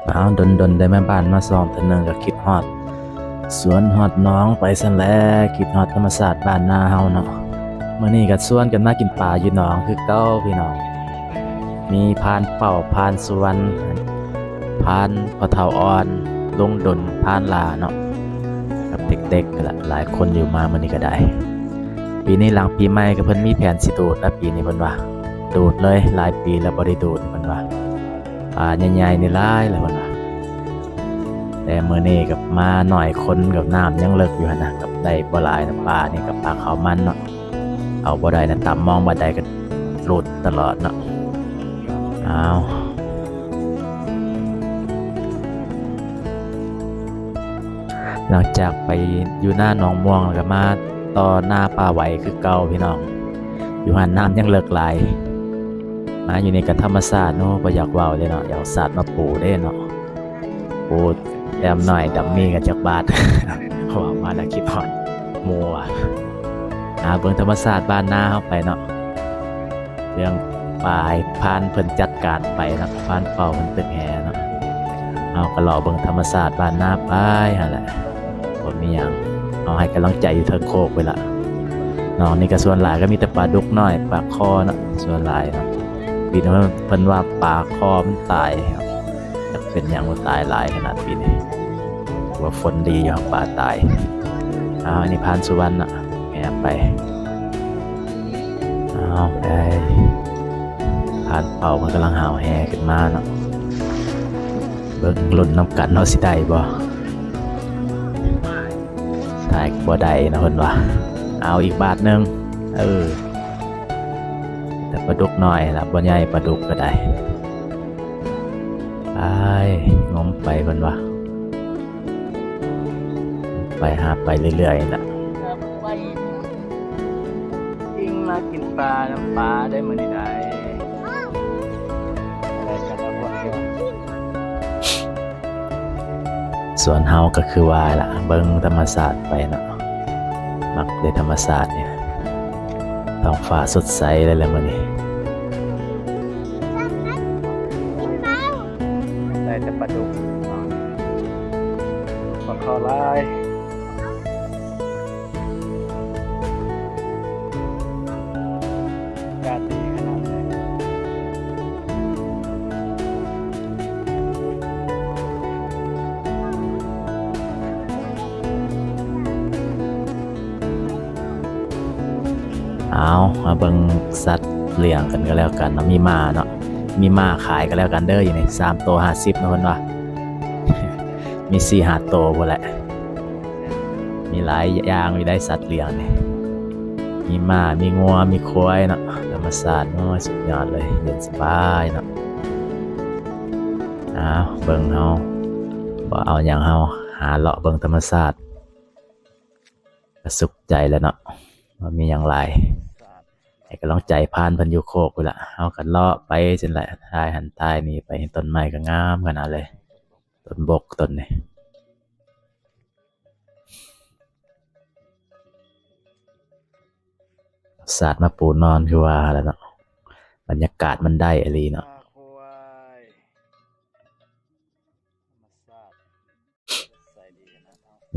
ອ້າວ ດົນໆ ໄດ້ມາບ້ານມາຊ່ອງເທື່ອໜຶ່ງ ກໍຄິດຮອດສວນຮອດໜອງໄປຊັ້ນແຫຼະ, ຄິດຮອດທຳມະຊາດບ້ານນາເຮົາເນາະ. ມື້ນີ້ກໍຊວນກັນມາກິນປາຢູ່ໜອງຄືເກົ່າພີ່ນ້ອງ. ມີພານເປົ້າ, ພານສຸວັນ, ພານພໍ່ເຖົ້າອ່ອນ, ລຸງດົນ, ພານຫຼ້າເນາະ ກັບເດັກໆ ນີ້ລະ ຫຼາຍຄົນຢູ່ມາມື້ນີ້ກໍໄດ້. ປີນີ້ຫຼັງປີໃໝ່ກໍເພິ່ນມີແຜນຊິດູດລະ ປີນີ້ເພິ່ນວ່າ ດູດເລີຍ, ຫຼາຍປີແລ້ວບໍ່ໄດ້ດູດເພິ່ນວ່າ. ປາໃຫຍ່ໆນີ້ຫຼາຍແລ້ວເພິ່ນວ່າ. ແຕ່ມື້ນີ້ກໍມາໜ້ອຍຄົນ, ກັບນ້ຳຍັງເລິກຢູ່ຫັ້ນນະ, ກັບໄດ້ບໍ່ຫຼາຍນະ. ປານີ້ກັບປາເຂົ້າມັນເນາະ, ເອົາບໍ່ໄດ້ນະ, ຕຳມອງບາດໃດກໍຫຼຸດຕະຫຼອດເນາະ. ອ້າວ ຫຼັງຈາກໄປຢູ່ນາໜອງມ່ວງ ແລ້ວກໍມາຕໍ່ນາປ່າໄຫວຄືເກົ່າພີ່ນ້ອງ. ຢູ່ຫັ້ນນ້ຳຍັງເລິກຫຼາຍ, ມາຢູ່ນີ້ກໍທຳມະຊາດເນາະ, ບໍ່ຢາກເວົ້າເດ້ເນາະ, ຢາກເອົາສັດມາປູເດ້ເນາະ. ປູແຕ້ມນ້ອຍດຳມີກັນຈັກບາດ. ເວົ້າມາແລ້ວຄິດຮອດໝູ່ວ່າ. ຫາເບິ່ງທຳມະຊາດບ້ານນາເຮົາໄປເນາະ, ເລື່ອງປາໃຫ້ພານເພິ່ນຈັດການໄປເນາະ, ພານເປົ່າເພິ່ນຕຶກແຫເນາະ. ເຮົາກໍເລາະເບິ່ງທຳມະຊາດບ້ານນາໄປຫັ້ນແຫຼະ, ບໍ່ມີຫຍັງ. ເຮົາໃຫ້ກຳລັງໃຈຢູ່ເທິງໂຄກໄປລະ. ໜອງນີ້ກໍສ່ວນຫຼາຍກໍມີແຕ່ປາດຸກນ້ອຍ, ປາຄໍເນາະ, ສ່ວນຫຼາຍເນາະ. ປີນີ້ເພິ່ນວ່າປາຄໍມັນຕາຍ. ຈັກເປັນຫຍັງວ່າຕາຍຫຼາຍຂະໜາດປີນີ້, ວ່າຝົນດີຢູ່ ປາຕາຍ. ອ້າວ ອັນນີ້ພານສຸວັນນະ ແຫໄປ. ອ້າວ ໄປ ພານເປົ່າເພິ່ນກຳລັງຫາວແຫຂຶ້ນມາເນາະ. ເບິ່ງລຸ້ນນຳກັນເນາະ ຊິໄດ້ບໍ່? ໄດ້ບໍ່ໄດ້ນະເພິ່ນວ່າ. ເອົາອີກບາດໜຶ່ງ. ເອີ ແຕ່ປາດຸກນ້ອຍລະ ບໍ່ໃຫຍ່, ປາດຸກກໍໄດ້. ໄປ ງົມໄປເພິ່ນວ່າ, ໄປຫາໄປເລື້ອຍໆນະ. ກິນມາກິນປານຳປາໄດ້ມື້ນີ້ໄດ້. ໄດ້ກັນລະບໍ່? ສ່ວນເຮົາກໍຄືວ່າລະ ເບິ່ງທຳມະຊາດໄປເນາະ, ມັກເດ້ທຳມະຊາດນີ້. ທ້ອງຟ້າສົດໃສເລີຍລະມື້ນີ້. ໄດ້ແຕ່ປາດຸກ, ປາຄໍຫຼາຍ. ອາກາດດີຂະໜາດໃດ. ເອົາ ມາເບິ່ງສັດລ້ຽງກັນກໍແລ້ວກັນເນາະ, ມີມ້າເນາະ, ມີມ້າຂາຍກໍແລ້ວກັນເດີ. ຢູ່ນີ້ສາມໂຕຫ້າສິບເນາະເພິ່ນວ່າ, ມີສີ່ຫ້າໂຕພຸ້ນແຫຼະ. ມີຫຼາຍຢ່າງຢູ່ໃດສັດລ້ຽງນີ້, ມີມ້າ ມີງົວ ມີຄວາຍເນາະ. ທຳມະຊາດ ໂອ້ຍ ສຸດຍອດເລີຍ, ເຢັນສະບາຍເນາະ. ອ້າວ ເບິ່ງເຮົາບໍ່ເອົາຫຍັງ, ເຮົາຫາເລາະເບິ່ງທຳມະຊາດກໍສຸກໃຈແລ້ວເນາະ, ບໍ່ມີຫຍັງຫຼາຍ. ໃຫ້ກຳລັງໃຈພານເພິ່ນຢູ່ໂຄກພຸ້ນລະ, ເຮົາກໍເລາະໄປຊັ້ນແຫຼະ, ຖ່າຍຫັ້ນຖ່າຍນີ້ໄປ. ຕົ້ນໄມ້ກໍງາມຂະໜາດເລີຍ, ຕົ້ນບົກຕົ້ນນີ້. ສາດມາປູນອນຄືວ່າແຫຼະເນາະ, ບັນຍາກາດມັນໄດ້ອີ່ຫຼີເນາະ.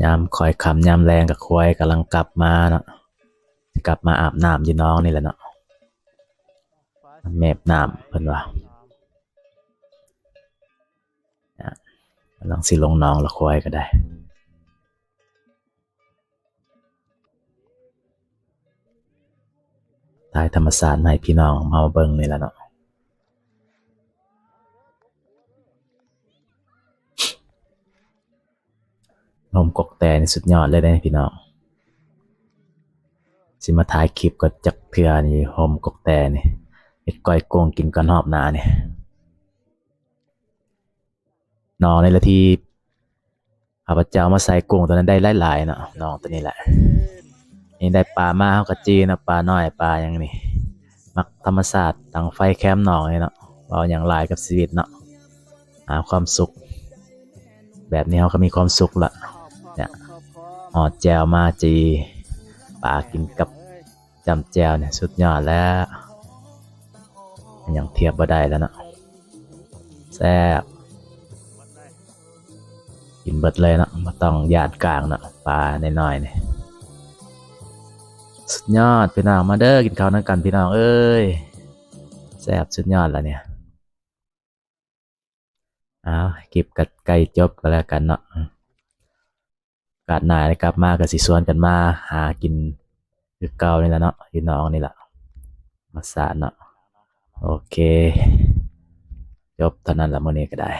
ຍາມຄ່ອຍຄ່ຳຍາມແລງກໍຄວາຍກຳລັງກັບມາເນາະ, ຊິກັບມາອາບນ້ຳຢູ່ໜອງນີ້ແຫຼະເນາະ, ແມບນ້ຳເພິ່ນວ່າ. ກຳລັງຊິລົງໜອງລະຄວາຍກໍໄດ້. ຖ່າຍທຳມະຊາດມາໃຫ້ພີ່ນ້ອງເຮົາເບິ່ງນີ້ລະເນາະ. ຮົ່ມກົກແຕນີ້ສຸດຍອດເລີຍເດ້ພີ່ນ້ອງ, ຊິມາຖ່າຍຄລິບກໍຈັກເທື່ອນີ້. ຮົ່ມກົກແຕນີ້ ເຮັດກ້ອຍກຸ້ງກິນກ່ອນຮອບໜ້ານີ້. ໜອງນີ້ລະທີ່ຂ້າພະເຈົ້າມາໃສ່ກຸ້ງໂຕນັ້ນໄດ້ຫຼາຍໆເນາະ, ໜອງໂຕນີ້ແຫຼະ. ນີ້ໄດ້ປາມາເຮົາກໍຈີ່ເນາະ, ປານ້ອຍ ປາຫຍັງນີ້. ມັກທຳມະຊາດ, ດັງໄຟແຄມໜອງນີ້ເນາະ, ເວົ້າຫຍັງຫຼາຍກັບຊີວິດເນາະ. ຫາຄວາມສຸກ ແບບນີ້ເຮົາກໍມີຄວາມສຸກລະ. ເນຍ ຫອດແຈ່ວມາຈີ່ປາກິນກັບຈ້ຳແຈ່ວນີ້ ສຸດຍອດແລ້ວ, ຫຍັງທຽບບໍ່ໄດ້ແລ້ວເນາະ. ແຊບ. ກິນເບິດເລີຍເນາະ ບໍ່ຕ້ອງຢ້ານກ້າງເນາະ ປານ້ອຍໆນີ້. ສຸດຍອດ ພີ່ນ້ອງ ມາເດີ ກິນເຂົ້ານຳກັນ ພີ່ນ້ອງເອີຍ ແຊບສຸດຍອດລະນີ້. ເອົາ ຄລິບກໍໃກ້ຈົບກໍແລ້ວກັນເນາະ ໂອກາດໜ້າໄດ້ກັບມາກໍຊິຊວນກັນມາຫາກິນຄືເກົ່ານີ້ລະເນາະ ຢູ່ໜອງນີ້ລະ ທຳມະຊາດເນາະ. ໂອເຄ ຈົບເທົ່ານັ້ນລະມື້ນີ້ກໍໄດ້.